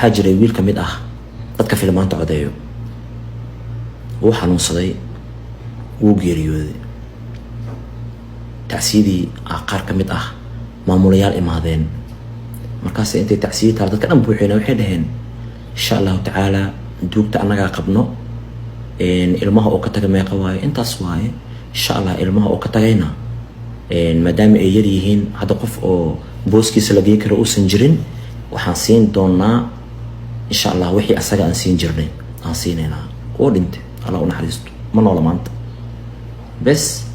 Waxaa jiray wiil ka mid ah dadka filmaanta codeeyo, wuu xanuunsaday, wuu geeriyooday. Tacsiyadii ah qaar ka mid ah maamulayaal imaadeen. Markaas intay tacsiya taal, dadka dhan buuxeen, waxay dhaheen: "Insha Allahu tacaala duugta annagaa qabno. Ilmaha oo ka taga meeqa waaye?" "Intaas waaye." "Insha Allah ilmaha oo ka tagayna, maadaama ay yar yihiin, hadda qof oo booskiisa la gey karo uusan jirin, waxaan siin doonaa insha Allah wixii asaga aan siin jirnay aan siinaynaa." Wuu dhintay, Allah u naxariisto, ma noola maanta. Bes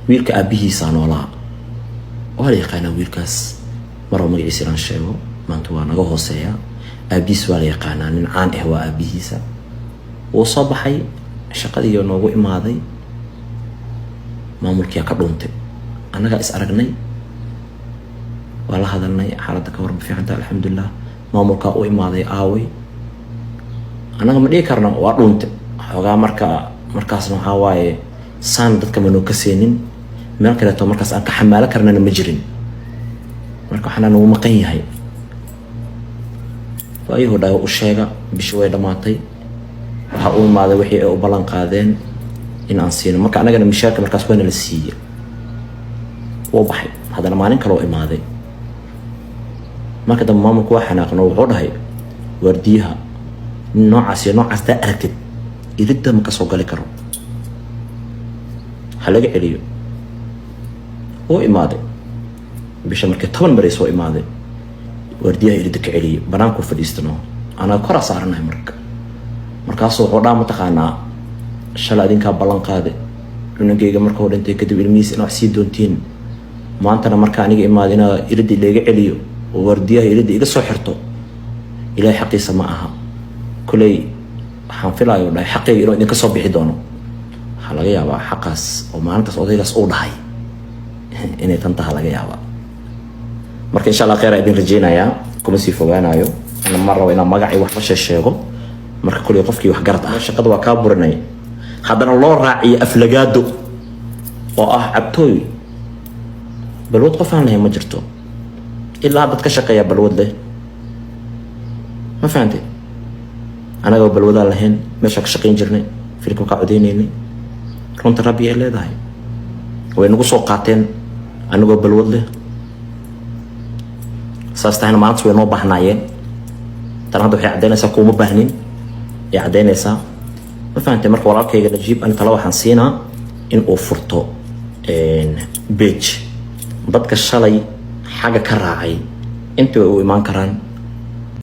wiilka aabihiisaa noolaa, waa la yaqaanaa wiilkaas. Marba magaciisa inaan sheego maanta waa naga hooseeya. Aabihiis waa la yaqaanaa, nin caan ah waa aabihiisa. Wuu soo baxay, shaqadii noogu imaaday, maamulkiyaa ka dhuuntay. Annagaa is aragnay, waa la hadalnay: "Xaaladda ka warma?" "Fiicanta, alxamdulilah." Maamulkaa u imaaday, aaway? Annaga ma dhihi karna waa dhuuntay xoogaa. Marka markaasna waxaa waaye saan dadka manoo ka seenin, meel kaleeto markaas aan ka xamaalo karnana ma jirin. Marka waxaana nagu maqan yahay waayuhu dhaga u sheega. Bishii way dhammaatay, waxaa u imaaday wixii ay u ballan qaadeen in aan siino. Marka annagana mishaarka markaas waana la siiyey. Wuu baxay, haddana maalin kale oo imaaday. Marka dambe maamulku waa xanaaqno, wuxuu dhahay waardiyaha: "Nin noocaas iyo noocaas daa aragtid, iridda ma kasoo gali karo, ha laga celiyo." Wuu imaaday bisha markii 10 maray soo imaaday, waardiyaha iridda ka celiyay, banaankuu fadhiistano, anaa koraa saaranahay. Marka markaasuu wuxuu dhaa: "Mataqaanaa, shalay adinkaa ballan qaade cunugayga markuu dhintay kadib ilmihiis inaa wax sii doontiin. Maantana marka aniga imaado inaa iridda layga celiyo oo waardiyaha iridda iga soo xirto, Ilaahay xaqiisa ma aha. Koley waxaan filaayo," dhahay, "xaqayga inuu idinka soo bixi doono." Waxaa laga yaabaa xaqaas oo maalintaas odaygaas uu dhahay inay tan taha laga yaabaa. Marka insha Allah kheyr idin rajeynayaa, kuma sii fogaanayo. Ma rabo inaan magacii waxba sheego. Marka koley qofkii wax garad ah, shaqada waa kaa burinay, haddana loo raaciyo aflagaado oo ah cabtooy. Balwad qof aan lahayn ma jirto, ilaa dad ka shaqeeya balwad leh. Ma fahantay? Anagoo balwadaan lahayn meeshaa ka shaqayn jirnay, filka kaa codeynaynay. Runta Rabbi ay leedahay, way nagu soo qaateen anagoo balwad leh. Saas tahayna maalintas way noo baahnaayeen. Tan hadda waxay caddaynaysaa kuuma baahnin ay caddaynaysaa. Ma fahantay? Marka walaalkayga Najiib, ani tala waxaan siinaa in uu furto page. Dadka shalay xagga ka raacay intii way u imaan karaan.